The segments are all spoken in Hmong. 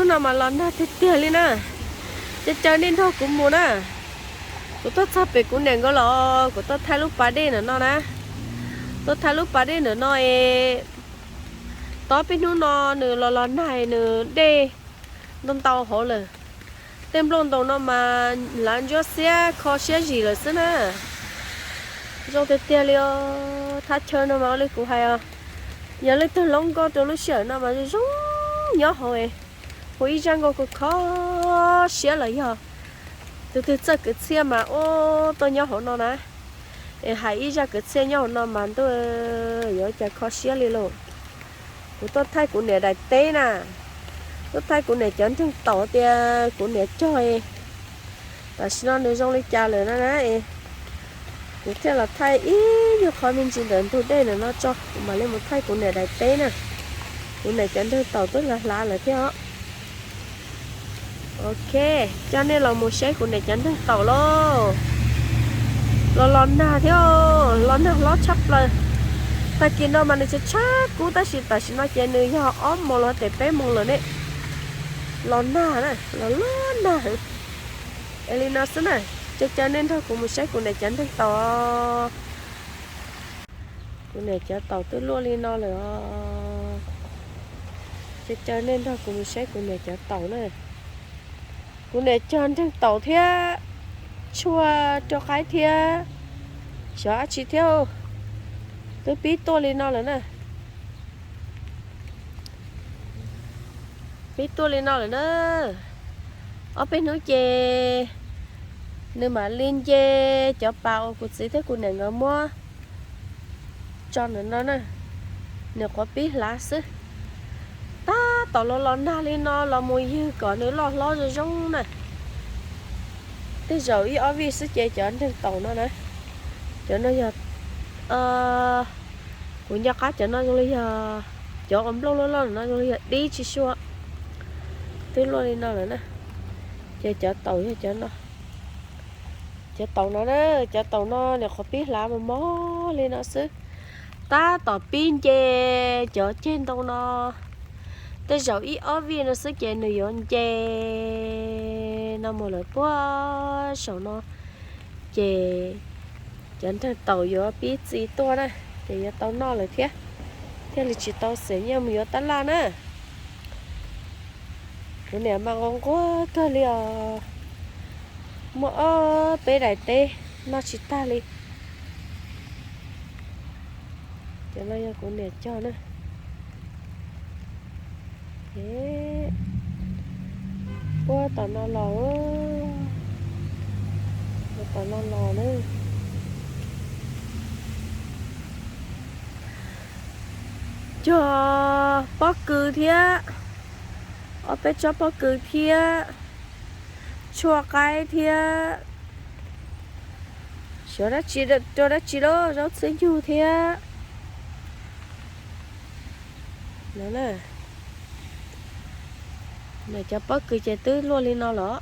No mas los nag tiag tiag li na. Caw caw nej nrog kuv mus na. Kuv tuaj txog pem kuv niam nkawd los kuv tuaj thaij lub pas dej ntawm no na. Tuaj thaij lub pas dej ntawm no es tob peb hnub no nws los los nag nws dej ntau ntau hauv lawm. Tej nplooj ntoos no mas lav ntsuab xiab kho siab zim lawm xwb na. Zoo tiag tiag li os, thaj chaw no mas ua li kuv hais os, yog leej twg hlob nkauj rau lub sij hawm no mas zoo zoo nyob hauv, hu ib zaj nkauj kho kho siab los yog tus twg txawj kwv txhiaj mas ua tuaj nyob hauv no na. Es hais ib zaj kwv txhiaj nyob hauv no mas ntuj, yuav cas kho siab li lauj. Kuv tuaj thaij kuv niam daim teb na, tuaj thaij kuv niam cov nreeg taum tias kuv niam cog, tam sim no nws zoo li cas lawm na na. Kuv thiaj los thaij ib nyuag qhov me ntsis ntawm ntug dej ntawm no tso, kuv mam li mus thaij kuv niam daim teb na. Kuv niam cov nreeg taum twb hlav hlav lawm thiab os. Ok, coj nej los mus saib kuv niam cov nreeg taum lauj. Los los nag thiab, los nag hlob tshaj plaws. Tag kis no mas nws tsis tshab kub tab sis tam sim no ces nws yog ob moos los tias peb moos lawm ne. Los nag na, los los nag heev. Es li no xwb na, caw caw nej nrog kuv mus saib kuv niam cov nreeg taum. Kuv niam cov taum twb luaj li no lawm os. Caw caw nej nrog kuv mus saib kuv niam cov taum na. Kuv niam cog nreeg taum thiab tshuaj rau qaib thiab xyov dab tsi thiab. Twb pib tuaj li no lawm na. Pib tuaj li no lawm na. Ob peb hnub ces nws mam li nce cov pas uas kuv txiv thiab kuv niam nkawd muab tso ntawm no na. Nws qhuav pib hlav xwb. Tab tom los los nag li no los mus ywg kom nws loj hlob zoo zoo na. Tej zaum ib ob vij xwb ces cov nreeg taum no na, cov no yog, kuv nco qab cov no zoo li yog cov uas nplooj loj loj no zoo li yog dib tsis sua. Twb luaj li no lawm na. Ces cov taum yog cov no. Cov taum no na, cov taum no nws qhuav pib hlav mos mos li no xwb. Tab tom pib nce cov ceg ntoo no. Tej zaum ib ob vij no xwb ces nws yuav nce no mus lawm puag saum no. Ces cov nreeg taum yuav pib txi tuaj na, ces yuav tau noj lawm thiab, thiaj li tsis tau xiam nyiaj mus yuav tab laj na. Kuv niam mas nquag nquag kawg li os, muaj ob peb daim teb noj tsis tag li. Cov no yog kuv niam cog na. Puag tom no los, tom no los na. Cog pob kws thiab, ob peb tsob pob kws thiab, tshuaj qaib thiab, xyov dab tsi rau dab tsi lauj, zaub txhwb yug thiab. Cov pob kws ces twb luaj li no los,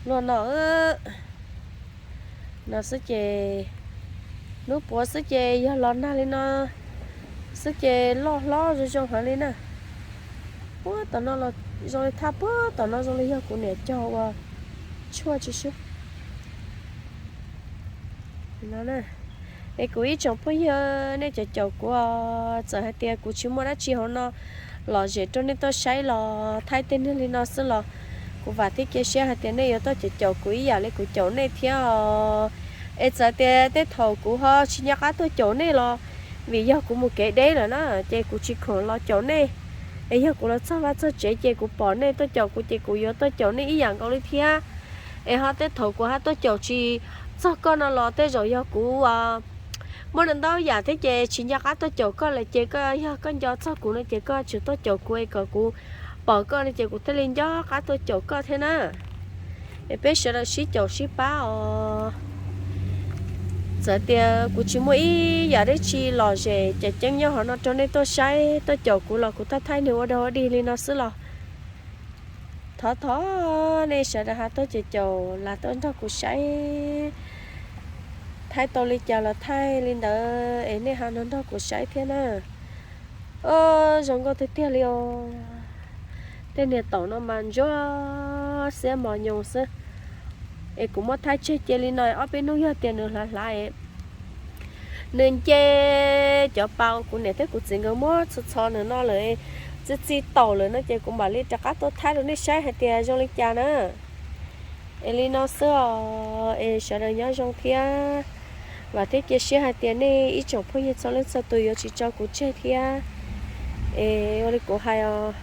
luaj no no xwb ces, hnub puav xwb ces yog los nag li no xwb ces loj hlob zoo zoo heev li na. Puag tom no los zoo li thaj, puag tom no zoo li yog kuv niam cog ua tshuaj tsis sub. Es kuv ib tsoom phooj ywg nej cov caum kuv, txawm hais tias kuv tsis muaj dab tsi hauv no lom zem rau nej tuaj saib los thaij tej neeg li no xwb los, kuv vam thiab cia siab hais tias nej yuav tuaj caum caum kuv ib yam li kuv caum nej thiab os. Es txawm tias tej thaum kuv ho tsis nco qab tuaj caum nej los, vim yog kuv mus kev deb lawm na, ces kuv tsis khoom los caum nej. Es yog kuv los txog vaj txog tsev ces kuv pom nej tuaj caum kuv ces kuv yuav tuaj caum nej ib yam nkaus li thiab. Es ho tej thaum kuv ho tuaj caum tsis txog koj no los tej zaum yog kuv muaj ntau yam thiab ces tsis nco qab tuaj caum koj lawm ces koj, yog koj nco txog kuv no ces koj tsis tuaj caum kuv es kom kuv pom koj no ces kuv thiaj li nco qab tuaj caum koj thiab na. Es peb sawv daws sib caum sib pab os. Txawm tias kuv tsis muaj ib yam dab tsi lom zem cem ceeb nyob hauv no rau nej tuaj saib tuaj caum kuv los kuv thaij thaij neeg ua dog ua dig li no xwb los, thov thov nej sawv daws ho tuaj caum caum los tuaj nrog kuv saib. Thaij tau li cas los thaij li ntawd es nej ho nrog nrog kuv saib thiab na. Os, zoo nkauj tiag tiag li os. Tej niag taum no mas ntsuab xiab mos nyoos xwb. Es kuv muab thaij tseg cia li no, ob peb hnub yog tias nws hlav hlav es nws nce cov pas uas kuv niam thiab kuv txiv nkawd muab txho txho nws no lawm, txi txi taum lawm no ces kuv mam li rov qab tuaj thaij rau nej saib hais tias zoo li cas na. Es li no xwb os, es sawv daws nyob zoo thiab. Vam thiab cia siab hais tias nej ib tsoom phooj ywg txhua leej txhua tus yuav tsis tso kuv tseg thiab. Es ua li kuv hais,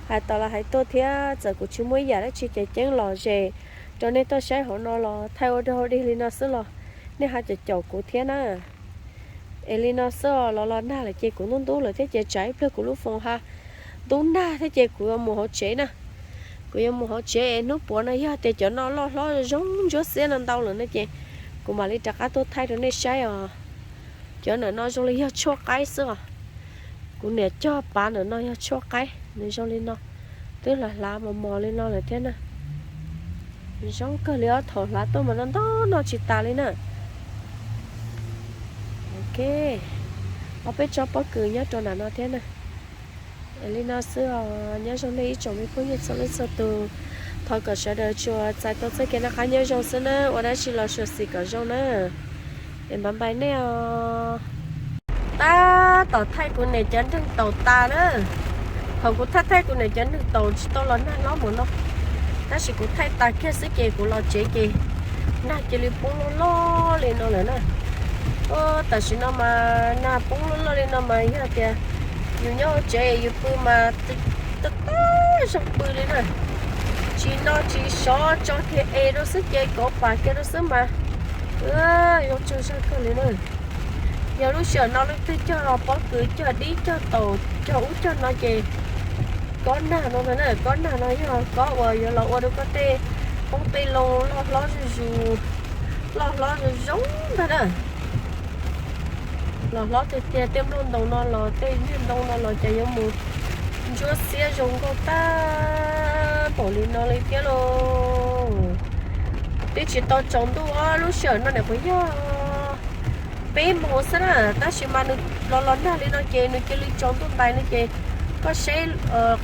hais tas los hais tuaj thiab, txawm kuv tsis muaj ib yam dab tsi ces ceeb lom zem rau nej tuaj saib hauv no los thaij ua dog ua dig li no xwb los nej ho caum caum kuv thiab na. Es li no xwb os, los los nag lawm ces kuv ntub ntub lawm thiab ces tsam ib pliag kuv lub foos ha ntub nag thiab ces kuv yuav mus hauv tsev na. Kuv yuav mus hauv tsev es hnub puav no yog tias cov no loj hlob zoo ntsuab xiab no ntau lawm no ces kuv mam li rov qab tuaj thaij rau nej saib os. Cov ntawm no zoo li yog tshuaj qaib xwb os. Kuv niam cog pav ntawm no yog tshuaj qaib, nws zoo li no, twb hlav hlav mos mos li no lawm thiab na. Zoo kawg li os, thaum hlav tuaj mas no ntau no tsis tas li na. Ok, ob peb tsob pob kws nyob rau nram no thiab na. Es li no xwb os, nyob zoo nej ib tsoom me phooj ywg txhua leej txhua tus. Thov kom sawv daws tsuas txais tau txoj kev noj qab nyob zoo xwb na, ua dab tsi los suav xim kom zoo na. Es npaj npais nej os. Tab tom thaij kuv niam cov nreeg taum tas na. Thaum kuv thaij thaij kuv niam cov nreeg taum tsis tau los nag hlob mus no, tab sis kuv thaij tas kiag xwb ces kuv los tsev ces nag cia li poob loj loj li no lawm na. Tam sim no mas nag poob loj loj li no mas yog tias yus nyob hauv tsev yus pw mas tag tag zog pw li na. Tsis noj tsis sov, tso kiag es rau xwb ces kauv pam kiag rau xwb mas zoo tsawg zog kawg li na. Yog lub sij hawm no leej twg cog pob kws, cog dib, cog taum, cog ub cog no ces kob nag no ntag na. Kob nag no yog kob uas yuav los ua rau koj tej qoob tej loo loj hlob zuj zus, loj hlob zoo zoo ntag na. Los hlob tiag tiag, tej nplooj ntoo no los tej niag ntoo no los cas yuav mus ntsuab xiab zoo nkauj tag npaum li no li thiab lauj. Twb tsis tau tsaus ntuj, lub sij hawm no nim qhuav yog peb moos xwb na, tab sis mas nws los los nag li no ces nws cia li tsaus ntuj ntais no ces koj saib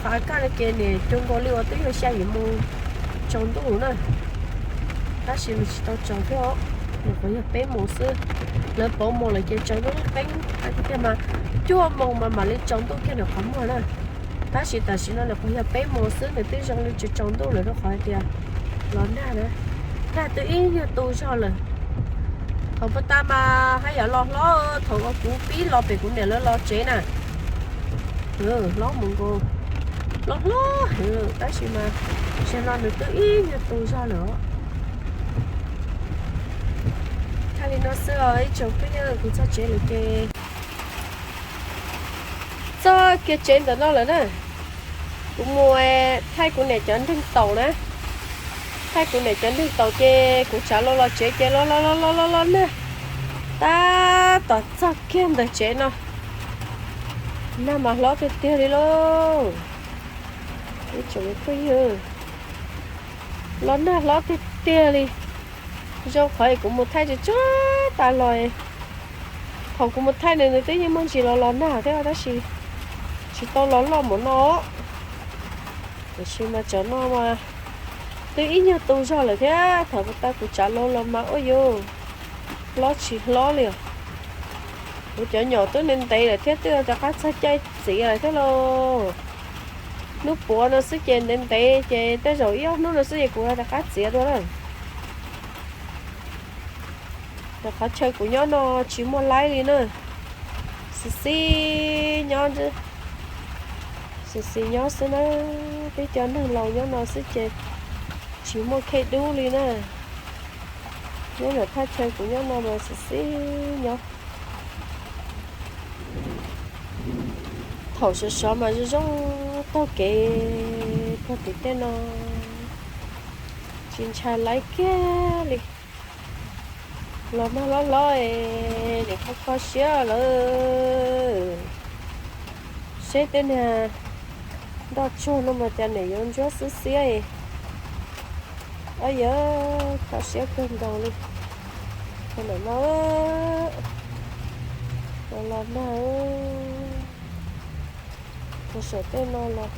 qhov kaj no ces nim cuag nkaus li uas twb yog xya yim moos tsaus ntuj na. Tab sis nws tsis tau tsaus thiab, nim qhuav yog peb moos xwb. Lawv pauv moos lawm ces tsaus ntuj qeeb qeeb tiag mas cuaj moos mas mam li tsaus ntuj kiag ntawm qhov muag na. Tab sis tam sim no nim qhuav yog peb moos xwb nws twb zoo li tsaus tsaus ntuj lawm rau qhov hais tias los nag na, nag twb ib nyuag tu zog lawm. Thaum puag ta mas haj yam los hlob, thaum uas kuv pib los pem kuv niam lawv los tsev na, hlob mus nkaus, hlob hlob heev, tab sis mas zaum no nws twb ib nyuag tu zog lawm os. Thaij li no xwb os ib tsoom phooj ywg, kuv txog tsev lawm ces txog kiag tsev ntawm no lawm na. Kuv mus thaij kuv niam cov nreeg taum na. Thaij kuv niam cov nreeg taum ces kuv tsav los los tsev ces los los los los los los nag tab tom txog kiag ntawm tsev no. Nag mas hlob tiag tiag li lauj. Ib tsoom phooj ywg, los nag hlob tiag tiag li. Zoo qhov kuv mus thaij tsuag tsuag tas los, thaum kuv mus thaij nws nws twb yeej muaj ntsis los los nag thiab tab sis tsis tau los loj npaum no. Tiam sis mas tsam no mas twb ib nyuag tu zog lawm thiab, thaum kuv tau kuv tsav los los mas ua yus hlob tsis hlob li os. Kuv cov nyom twb ntev ntev lawm thiab twb rov qab txog caij txiav lawm thiab lauj. Hnub puav no xwb ces ntev ntev ces tej zaum ib ob hnub no xwb ces kuv rov qab txiav dua na. Rau qhov chaw kuv nyob no tsis muaj laib li na. Xis xis nyob, xis xis nyob xwb na. Peb cov neeg laus nyob no xwb ces tsis muaj khej dub li na. Nyob ntawm thaj chaw kuv nyob no mas xis xis nyob. Thaum sov sov mas zoo zoo taug kev puag tim tej no, tsis ntshai laib kiag li. Los nag hlob hlob es nim kho kho siab lawm. Seb tej niag nroj tsuag no mas cas nim yuav ntsuab xwb xiab. Ab yawg, kho siab kawg nkaus li. Ntawm no los los nag, mus saum tej no los